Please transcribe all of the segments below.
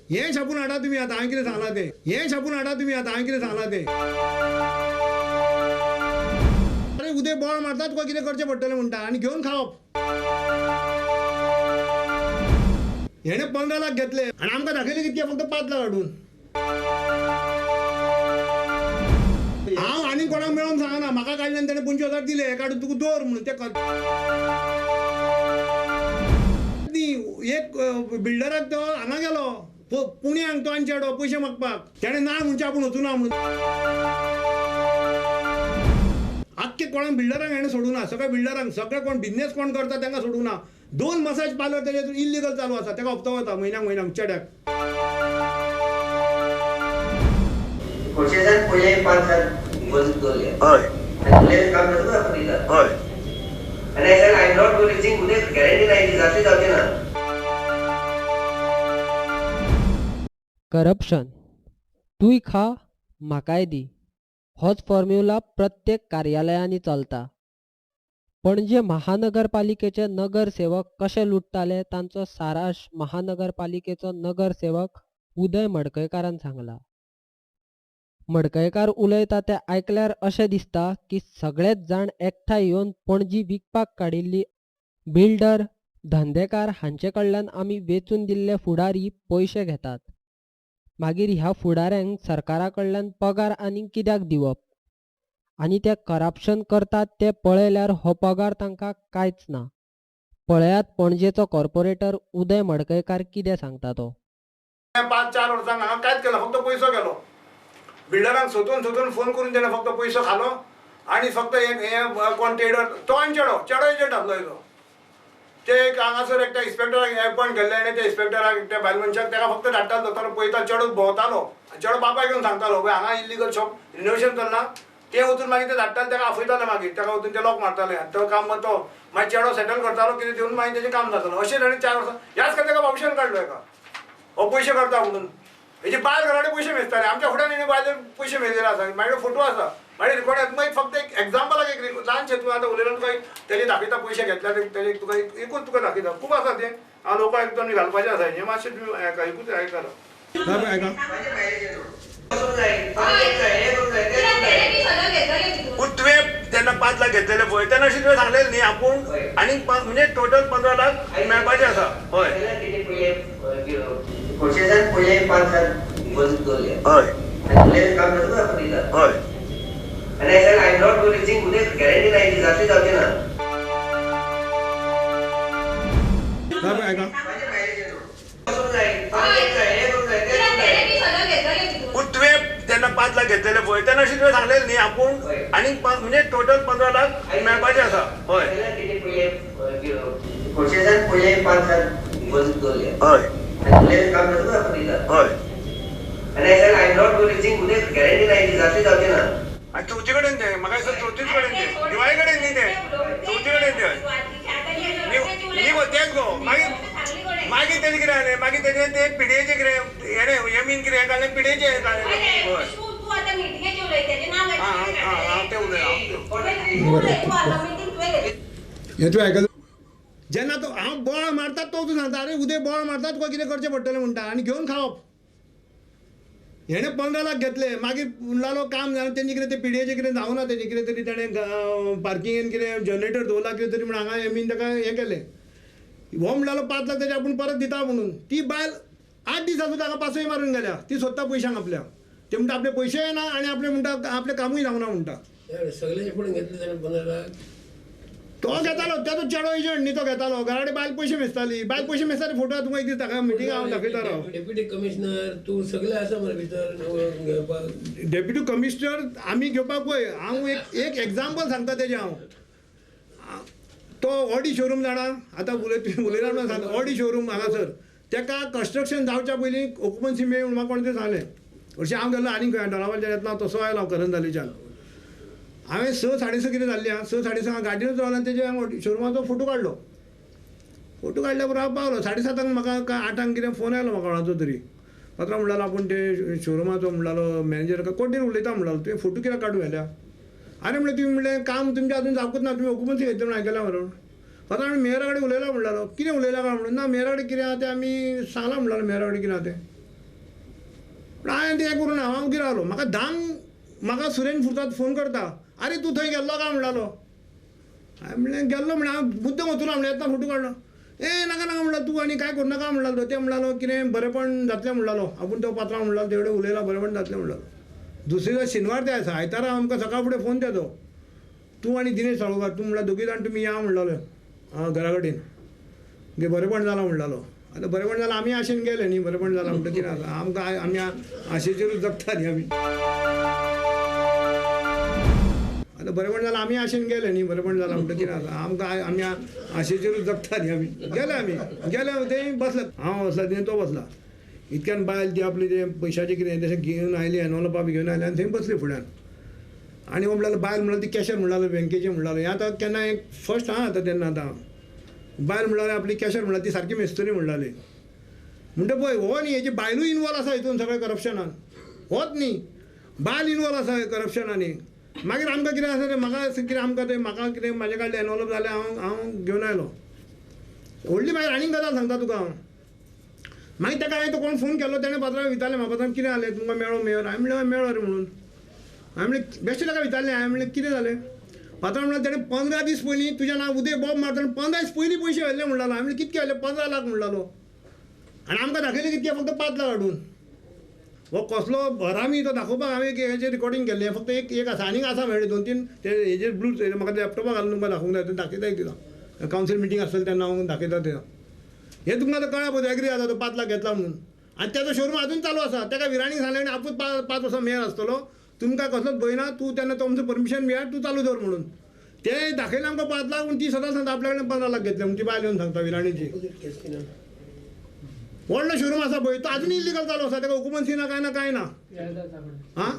हें छापून हाडा तुमी आतां हांवें कितें सांगलां तें. हें छापून हाडा तुमी आतां हांवें कितें सांगलां तें. अरे उद्या बॉल मारता तुका कितें करचें पडटलें म्हणटा आनी घेवन खावप. हेणें 15 लाख घेतले आनी आमकां दाखयले कितके फक्त 5 लाख हाडून. हांव आनी कोणाक मेळोन सांगना, म्हाका काडले आनी तेणें 25,000 दिले, हे काडून तुका दवर म्हणून. ते एक बिल्डराक तो हांगा गेलो पुण्याक, तो आनी चेडो पयशे मागपाक, तेणें ना म्हणचें आपूण वचूना म्हणून. आख्खे कोणाक बिल्डरांक हेणें सोडूं ना, सगळे बिल्डरांक, सगळे कोण बिजनेस कोण करता तांकां सोडूं ना. 2 मसाज पार्लर तेजे इल्लिगल चालू आसा, ताका हप्तो वता म्हयन्याक म्हयन्याक चेड्याक. करप्शन, तूंय खा म्हाकाय दी, होच फॉर्म्युला प्रत्येक कार्यालयांनी चलता. पणजे महानगरपालिकेचे नगरसेवक कशे लुट्टाले तांचो सारांश महानगरपालिकेचो नगरसेवक उदय मडकयकारान सांगला. मडकयकार उलयता तें आयकल्यार अशें दिसता की सगळेच जाण एकठांय येवन पणजी विकपाक काडिल्ली बिल्डर, धंदेकार हांचे कडल्यान आमी वेंचून दिल्ले फुडारी पयशे घेतात. मागीर ह्या फुडाऱ्यांक सरकारा कडल्यान पगार आनी कित्याक दिवप? आनी ते करप्शन करतात ते पळयल्यार हो पगार तांकां कांयच ना. पळयात पणजेचो कॉर्पोरेटर उदय मडकयकार कितें सांगता तो. 5-4 वर्सांक हांगा कांयच केलो, फक्त पयसो गेलो. बिल्डरांक सोदून सोदून फोन करून तेणें फक्त पयसो खालो आनी फक्त हे कोण ट्रेडर तो आनी चेडो चेडो एजंट आसलो हेजो. ते एक हांगासर एकट्या इन्स्पेक्टराक एपॉयंट केल्ले आनी त्या इन्स्पेक्टराक एकट्या बायल मनशाक ताका फक्त धाडटालो, तो पळयता चेडो भोंवतालो, चेडो बापायक येवन सांगतालो पळय हांगा इल्लिगल शॉप रिनोवेशन चल्लां, ते वचून मागीर ते धाडटाले, ताका आफयताले, मागीर ताका वचून ते लॉक मारताले आनी तो काम तो मागीर चेडो सेटल करतालो कितें दिवन मागीर तेजें काम जातालो. अशें ताणें 4 वर्सां ह्याच खातीर ताका ऑप्शन काडलो एका हो पयशे करता म्हणून. हेजी बायल घरा कडेन पयशे मेजताले, आमच्या फुड्यान हेणें बायले पयशे मेजलेले आसा, म्हाजे फोटो आसा, म्हाजे रिकॉर्ड आसा. मागीर फक्त एक एग्जाम्पलाक एक ल्हानशें तूं आतां उलयलो तुका तेजें दाखयता, पयशे घेतल्या तेजे तुका एकूच तुका दाखयता, खूब आसा तें हांव लोकांक एकदम घालपाचें आसा हें मातशें तुमी एकूच आयकता. पूण तुवें जेन्ना 5 लाख घेतलेले पळय तेन्ना अशें तुवें सांगलेलें न्ही आपूण आनी म्हणजे टोटल 15 लाख मेळपाचें आसा. हय हय हय. पूण तुवें जेन्ना 5 लाख घेतलेले पळय तेन्ना अशें तुवें सांगलेलें न्ही आपूण आनी म्हणजे टोटल 15 लाख मेळपाचें आसा. हय हय हय. आनी चवथी कडेन तें म्हाका दिसता चवथीच कडेन तें दिवाळे कडेन न्ही तें चवथी कडेन तें. न्ही गो तेंच गो. मागीर मागीर तेजें कितें जालें, मागीर तेजें तें पिडयेचें कितें हेणें यमीन कितें काडलें, पिडयेचें हें काडलें. हय आं आं हांव तें उलयता. हें तुवें आयकलें? जेन्ना तो हांव बोळ मारता तो तूं सांगता अरे उद्या बोळ मारता तुका कितें करचें पडटलें म्हणटा आनी घेवन खावप. हेणें 15 लाख घेतले, मागीर म्हणलालो काम जालें तेंचें कितें तें पिडयेचें कितें जावना तेजें कितें तरी तेणें पार्किंगेन कितें जनरेटर दवरला कितें तरी म्हण हांगा यमीन ताका हें केलें. हो म्हणलालो 5 लाख तेजे आपूण परत दिता म्हणून. ती बायल 8 दीस आसून ताका पासय मारून गेल्या, ती सोदता पयशांक आपल्या. ते म्हणटा आपले पयशेय ना आनी आपले म्हणटा आपलें कामूय जावना म्हणटा. तो घेतालो तेजो चेडो एजंट न्ही, तो घेतालो घरा कडेन बायल पयशे मेजताली, बायल पयशे मेजताली फोटो तुमकां एक दीस ताका मिटींग हांव दाखयता राव. डेप्युटी कमिशनर तूं सगळे आसा मरे भितर घेवपाक. डेप्युटी कमिशनर आमी घेवपाक पळय हांव एक एग्जाम्पल सांगता तेजें हांव. तो ऑडी शोरूम जाणा आतां उलयला म्हणून सांगता, ऑडी शोरूम हांगासर तेका कन्स्ट्रक्शन जावच्या पयलीं ऑक्युपन्सी मेळ्ळी म्हणून म्हाका कोण तरी सांगलें. हरशीं हांव गेल्लो आनीक खंय डोनापावलच्यान येतना हांव तसो आयलो हांव करंजालीच्यान. हांवें 6 साडे 6 कितें जाल्ली आं, 6 साडे 6 गाडयेनूच रावलो आनी तेजे हांव शोरुमाचो फोटो काडलो. फोटो काडल्या बरोबर हांव पावलो 7:30 म्हाका 8 कितें फोन आयलो म्हाका कोणाचो तरी. पात्रांव म्हणटालो आपूण ते शोरुमाचो म्हणटालो मॅनेजर कोण तरी उलयता म्हणटालो तुवें फोटो कित्याक काडून व्हेल्या? आरे म्हणलें तुमी म्हणलें काम तुमचें अजून जावकूच ना, तुमी ऑक्युपन्सी घेतली म्हणून आयकलां म्हणून. पात्रांव आमी मेयरा कडेन उलयला म्हणटालो, कितें उलयला काय म्हणून? ना मेयरा कडेन कितें आहा तें आमी सांगलां म्हणटालो, मेयरा कडेन कितें आहा तें. पूण हांवें तें करूं ना, हांव वगी रावलो. म्हाका 10 म्हाका सुरेन फुर्ताद फोन करता, आरे तूं थंय गेल्लो काय म्हणटालो. हांवें म्हणलें गेल्लो म्हणलें, हांव मुद्दम वचूं ना म्हणलें, येतना फोटो काडलो. ए नाका नाका म्हणलो, तूं आनी काय करूं नाका म्हणटालो. ते म्हणटालो कितें बरेपण जातलें म्हणटालो, आपूण तो पात्रांव म्हणटालो तेवढे उलयला बरेपण जातलें म्हणटालो. दुसरे दीस शेनवार ते आसा, आयतारा आमकां सकाळ फुडें फोन तेजो, तूं आनी दिनेश साळूकार तूं म्हणल्यार दोगूय जाण तुमी या म्हणटाले घरा कडेन, गे बरेपण जालां म्हणटालो. आतां बरेपण जालां आमी आशेन गेले न्ही, बरेपण जालां म्हणटा कितें आसा आमकां, आमी आशेचेरूच जगता न्ही आमी. आतां बरेपण जालां आमी आशेन गेले न्ही, बरेपण जालां म्हणटा कितें आसा आमकां, आमी आशेचेरूच जगता न्ही आमी. गेले आमी, गेले ते बसले, हांव बसला तें तो बसला. इतक्यान बायल ती आपली ते पयशाचें कितें तशें घेवन आयली, एनवलपां बी घेवन आयली आनी थंय बसली फुड्यान. आनी म्हणटालो बायल म्हणटाली ती कॅशर म्हणटालो बँकेचे म्हणटालो. हें आतां केन्ना एक फर्स्ट आहा आतां तेन्ना आतां बायल म्हणटाली आपली कॅशर म्हणटाली ती सारकी मेस्तरी म्हणटाली. म्हणटा पळय हो न्ही हेजी बायलूय इनवॉल्व आसा हितून सगळें करप्शनान, होच न्ही बायल इनवॉल्व आसा करप्शनान. मागीर आमकां कितें आसा तें म्हाका कितें आमकां तें म्हाका कितें म्हाजे कडले एनवलप जालें, हांव हांव घेवन आयलो. व्हडली मागीर आनीक गजाल सांगता तुका हांव. मागीर ताका हांवें तो कोण फोन केलो, तेणें पात्रांव विचारलें म्हाका, पात्रांव कितें जालें तुमकां मेळ्ळो मेयर? हांवें म्हणलें मेळ्ळो रे म्हणून. हांवें म्हणलें बेश्टें ताका विचारलें, हांवें म्हणलें कितें जालें? पात्रांव म्हणल्यार तेणें 15 दीस पयलीं तुज्या नांव उदय बॉब मारतना 15 दीस पयलीं पयशे व्हेल्ले म्हणटालो. हांवें म्हणलें कितके व्हेले? 15 लाख म्हणटालो. आनी आमकां दाखयले कितके? फक्त 5 लाख हाडून. हो कसलो हरामी तो दाखोवपाक हांवें एक हेजेर रिकॉर्डिंग केल्लें, फक्त एक एक आसा आनीक आसा मेळ्ळें 2-3 ते हेजेर ब्लू म्हाका लॅपटॉपाक घालून तुमकां दाखोवंक जाय, दाखयता एक दिसा कावन्सील मिटींग आसतलें तेन्ना हांव दाखयता तें. हें तुमकां आतां कळ्ळां पळय, एग्री जाता तो 5 लाख घेतला म्हणून. आनी तेजो शोरूम आजून चालू आसा. ताका विराणीक सांगलें आनी आपूण 5 वर्सां मेयर आसतलो, तुमकां कसलोच भंय ना, तूं तेन्ना तुमचो परमिशन मेळ्ळ्यार तूं चालू दवर म्हणून. ते दाखयलें आमकां 5 लाख, पूण ती सदांच सांगता आपल्या कडेन 15 लाख घेतले म्हणून. ती बायल येवन सांगता विराणीची. व्हडलो शोरूम आसा पळय तो आजून इल्लिगल चालू आसा, ताका ऑक्युपन्सी ना कांय ना कांय ना. आं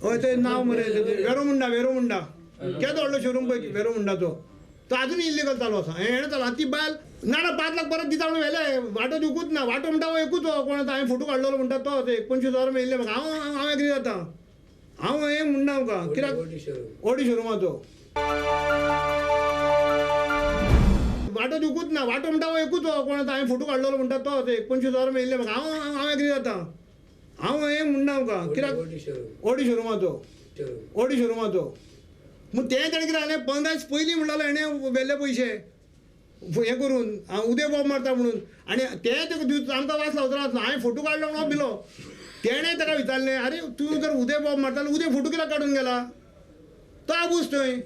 हय तें नांव मरे वेरोमुंडा, वेरोमुंडा केदो व्हडलो शोरूम पळय वेरोमुंडाचो, तो आजून इल्लिगल चालू आसा. हेणें चालू. आनी ती बायल ना ना 5 लाख परत दिता म्हणून व्हेले, वांटो दिवकूच ना. वांटो म्हणटा हो एकूच हो, कोण आतां हांवें फोटो काडलेलो म्हणटा तो 1,25,000 मेळिल्ले म्हाका. हांव हांव एग्री जाता, हांव हें म्हणना तुमकां कित्याक ऑडी शोरुमाचो वांटो दिवकूच ना. वांटो म्हणटा हो एकूच हो, कोण आतां हांवें फोटो काडलेलो म्हणटा तो 1,25,000 मेळिल्ले म्हाका. हांव हांव एग्री जाता, हांव हें म्हणना तुमकां कित्याक ऑडी शोरुमाचो, ऑडी शोरुमाचो. म्हूण तें ताणें कितें जालें, 15 दीस पयलीं म्हणटालो हेणें व्हेल्ले पयशे हें करून हांव उदय बॉब मारता म्हणून. आनी तें आमकां वास लावचो नासलो. हांवें फोटो काडलो म्हणून भिलो. तेणें ताका विचारलें, आरे तूं जर उदय बॉब मारता जाल्यार उदय फोटो कित्याक काडून गेला? तो आबूज थंय.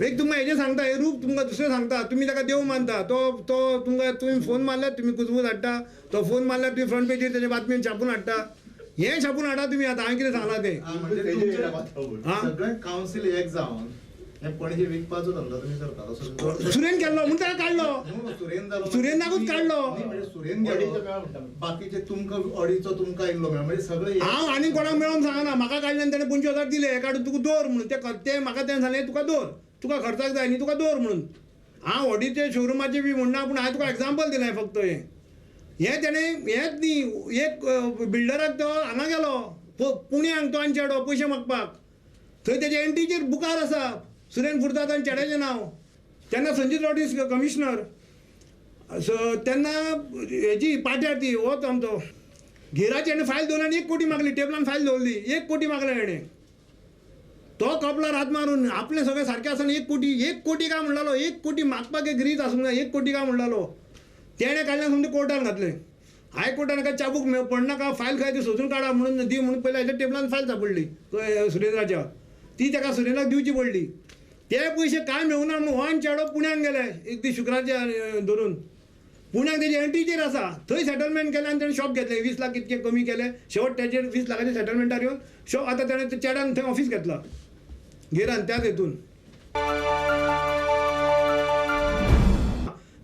एक तुमकां हेजें सांगता, हें रूप तुमकां दुसरें सांगता, तुमी ताका देव मानता. तो तो तुमकां तुमी फोन मारल्यार तुमी कुजबूज हाडटा, तो फोन मारल्यार तुमी फ्रंट पेजीर तेजे बातमी छापून हाडटा, हें छापून हाडटा तुमी. आतां हांवें कितें सांगलां तें सगळें कावन्सील एक जावन हें पणजे विकपाचो धंदो तुमी करता. सुरेन केल्लो म्हूण ताका काडलो, सुरेनाकूच काडलो. सुरेन गेलो, बाकीचे तुमकां ऑडीचो तुमकां इल्लो मेळ्ळो, म्हणजे सगळे. हांव आनी कोणाक मेळोन सांगना, म्हाका काडले आनी तेणें 25,000 दिले, हें काडून तुका दवर म्हणून. ते म्हाका तेणें सांगलें तुका दवर, तुका खर्चाक जाय न्ही तुका दवर म्हणून. हांव ऑडीचे शोरुमाचें बी म्हणना, पूण हांवें तुका एग्जाम्पल दिलें फक्त. हें हें तेणें हेंच न्ही, एक बिल्डराक तो हांगा गेलो पुण्याक, तो आनी चेडो पयशे मागपाक, थंय तेजे एंट्रीचेर बुकार आसा सुरेन फुर्ताद आनी चेड्याचें नांव. तेन्ना संजीत रॉड्रिग्स कमिशनर, सो तेन्ना हेजी पाट्यार ती होच आमचो घेराची हेणें फायल दवरली आनी 1 कोटी मागली, टेबलान फायल दवरली, 1 कोटी मागले हेणें. तो कपलार हात मारून आपलें सगळें सारकें आसतना 1 कोटी, 1 कोटी काय म्हणटालो, 1 कोटी मागपाक एक रीत आसूंक जाय, 1 कोटी काय म्हणटालो. तेणें काडलें समजें कोर्टान घातलें, हायकोर्टान काय चाबूक पडनाका, फायल खंय ती सोदून काडा म्हणून दी म्हणून पयलीं हेच्या टेबलान फायल सापडली सुरेंद्राच्या, ती ताका सुरेंद्राक दिवची पडली. ते पयशे कांय मेळूना म्हणून हो आनी चेडो पुण्याक गेले एक दीस शुक्रारचे धरून, पुण्याक तेजी एंट्रीचेर आसा, थंय सेटलमेंट केलें आनी तेणें शॉप घेतलें 20 लाख कितके कमी केले, शेवट तेजेर 20 लाखाचे सेटलमेंटार येवन शॉप आतां तेणें चेड्यान थंय ऑफीस घेतलां घेरान त्याच हेतून.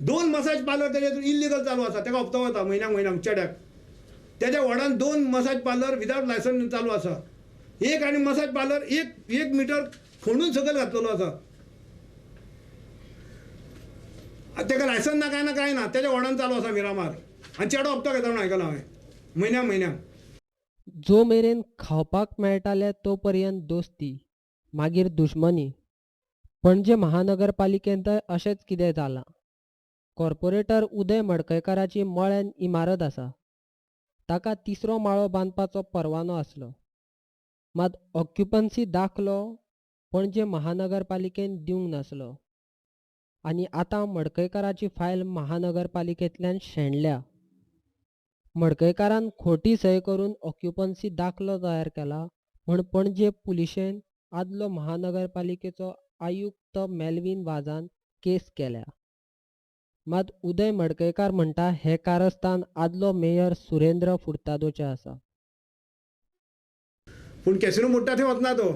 2 मसाज पार्लर तेजे इल्लिगल चालू आसा, ताका हप्तो वता म्हयन्याक म्हयन्याक चेड्याक. तेज्या वॉर्डान 2 मसाज पार्लर विदावट लायसन्स चालू आसा, एक आनी मसाज पार्लर 1 मिटर खणून सकयल घातलेलो आसा, ताका लायसन्स ना कांय ना कांय ना, तेज्या वॉर्डान चालू आसा मिरामार. आनी चेडो हप्तो घेता म्हणून आयकलां हांवें म्हयन्या म्हयन्याक. जो मेरेन खावपाक मेळटाले तो पर्यंत दोस्ती, मागीर दुश्मनी. पणजे महानगरपालिकेंतय अशेंच कितें जालां. कॉर्पोरेटर उदय मडकयकाराची मळ्यान इमारत आसा. ताका तिसरो माळो बांदपाचो परवानो आसलो. मात ऑक्युपन्सी दाखलो पणजे महानगरपालिकेन दिवंक नासलो आनी आतां मडकयकाराची फायल महानगरपालिकेंतल्यान शेणल्या. मडकयकारान खोटी सय करून ऑक्युपन्सी दाखलो तयार केला म्हूण पणजे पुलिशेन आदलो महानगरपालिकेचो आयुक्त मेल्विन वाजान केस केल्या. मात उदय मडकयकार म्हणटा हें कारस्थान आदलो मेयर सुरेंद्र फुर्तादोचें आसा. पूण कॅसिनो मोडटा थंय वचना तो,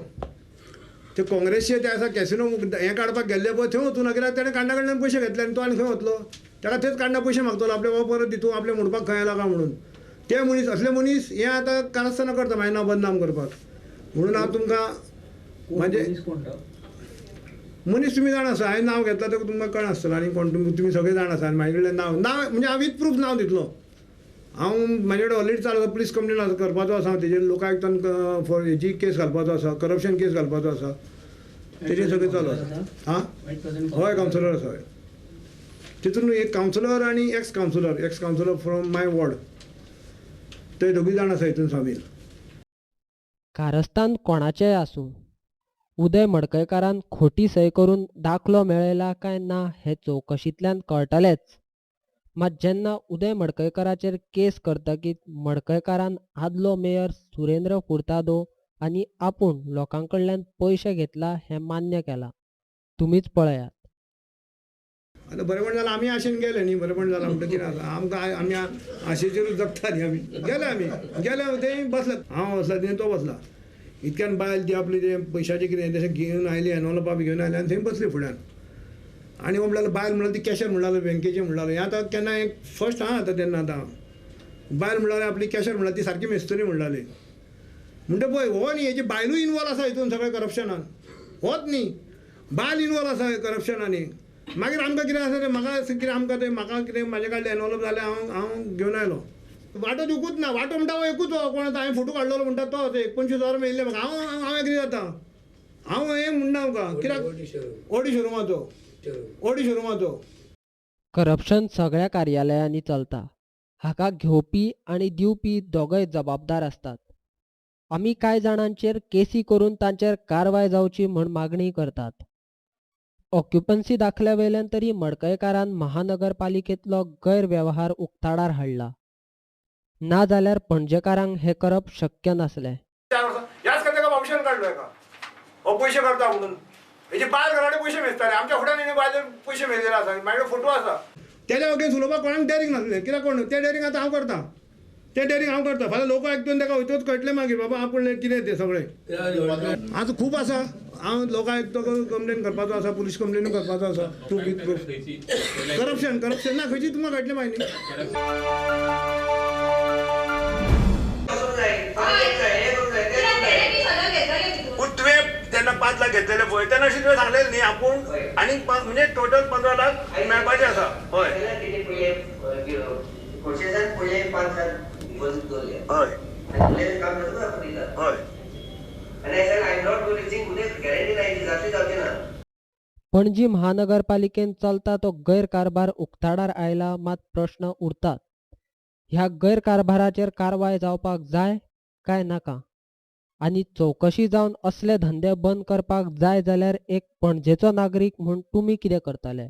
ते काँग्रेसचे ते आसा कॅसिनो हें काडपाक गेल्ले पळय थंय वचूना, कित्याक तेणें कांडा कडल्यान पयशे घेतले आनी तो आनी खंय वतलो, ताका थंयच कांडा पयशे मागतलो आपले बाबा परत दितू आपले मोडपाक खंय आयला काय म्हणून. ते मनीस असले मनीस हे आतां कारस्थानां करता म्हाजें नांव बदनाम करपाक. म्हणून हांव तुमकां म्हाजें मनीस तुमी जाण आसा, हांवें नांव घेतलां तर तुमकां कळना आसतलें आनी कोण तुमी सगळे जाण आसा. आनी म्हाजे कडल्यान नांव नांव म्हणजे हांव वीथ प्रूफ नांव दितलो. हांव म्हाजे कडेन ऑलरेडी चालू आसा, पुलीस कंप्लेन आसा करपाचो आसा हांव तेजेर, लोकायुक्तान फॉर हेजी केस घालपाचो आसा, करप्शन केस घालपाचो आसा, तेजेर सगळें चालू आसा. आं हय कावन्सिलर आसा, हय तितून एक कावन्सिलर आनी ex councillor, ex councillor from my ward, ते दोगूय जाण आसा हितून सामील. कारस्थान कोणाचेंय आसूं, उदय मडकयकारान खोटी सय करून दाखलो मेळयला काय ना हें चवकशींतल्यान कळटलेंच. मात जेन्ना उदय मडकयकाराचेर केस करतकीच मडकयकारान आदलो मेयर सुरेंद्र फुर्तादो आनी आपूण लोकां कडल्यान पयशे घेतला हें मान्य केलां. तुमीच पळयात. आतां बरेपण जालां, आमी आशेन गेले न्ही, बरेपण जालां म्हणटा कितें आसा आमकां, आमी आशेचेरूच जगता न्ही. आमी गेले, आमी गेले ते बसले, हांव बसला तें तो बसला, इतक्यान बायल ती आपली ते पयशाचें कितें तशें घेवन आयली, एनवलपां बी घेवन आयली आनी थंय बसली फुड्यान. आनी म्हणल्यार बायल म्हणल्यार ती कॅशर म्हणल्यार बँकेचे म्हणल्यार हें आतां केन्ना एक फर्स्ट आहा आतां तेन्ना आतां बायल म्हणल्यार आपली कॅशर म्हणल्यार ती सारकी मेस्तरी म्हणटाली. म्हणटा पळय हो न्ही हेजी बायलूय इनवॉल्व आसा हितून सगळें करप्शनान, होच न्ही बायल इनवॉल्व आसा करप्शनान. मागीर आमकां कितें आसा तें म्हाका कितें आमकां तें म्हाका कितें म्हाजे कडल्यान एनवलप जालें, हांव हांव घेवन आयलो. वांटो दिवकूच ना, वांटो म्हणटा हो एकूच हो कोण आतां हांवें फोटो काडलेलो म्हणटा तो एक 25,000 मेळिल्ले म्हाका, हांव हांव एग्री जाता, हांव हें म्हणना आमकां कित्याक ओडी शोरुमाचो, ओडी शोरुमाचो. करप्शन सगळ्या कार्यालयांनी चलता. हाका घेवपी आनी दिवपी दोगय जबाबदार आसतात. आमी कांय जाणांचेर केसी करून तांचेर कारवाय जावची म्हूण मागणी करतात. ऑक्युपन्सी दाखल्या वयल्यान तरी मडकयकारान महानगरपालिकेंतलो गैरवेव्हार उक्ताडार हाडला. ना जाल्यार पणजेकारांक हें करप शक्य नासलें. ह्याच खातीर ताका ऑप्शन काडलो एका हो पयशे करता म्हणून, हेजी बायल घरा कडेन पयशे मेजताले, आमच्या फुड्यान हेणी बायले पयशे मेजलेले आसा, म्हाजे कडेन फोटो आसा. तेज्या वगेन उलोवपाक कोणाक डेरींग नासलें, कित्याक कोण तें डेरींग आतां हांव करता, तें डेरींग हांव करता. फाल्यां लोक आयकतून ताका वयतूच कळटलें मागीर बाबा आपूण कितें तें सगळें. आतां खूब आसा, हांव लोक आयकतो कंप्लेन करपाचो आसा, पुलीस कंप्लेनूय करपाचो आसा. Proof with proof. Corruption corruption ना खंयची तुमकां कळटलें मागीर न्ही. पूण तुवें जेन्ना 5 लाख घेतलेले पळय तेन्ना अशें तुवें सांगलेलें न्ही आपूण आनीक म्हणजे टोटल 15 लाख मेळपाचें आसा. हय हय हय. पणजी महानगरपालिकेन चलता तो गैरकारभार उक्ताडार आयला, मात प्रश्न उरतात. ह्या गैरकारभाराचेर कारवाय जावपाक जाय काय नाका आनी चवकशी जावन असले धंदे बंद करपाक जाय जाल्यार एक पणजेचो नागरीक म्हूण तुमी कितें करतले?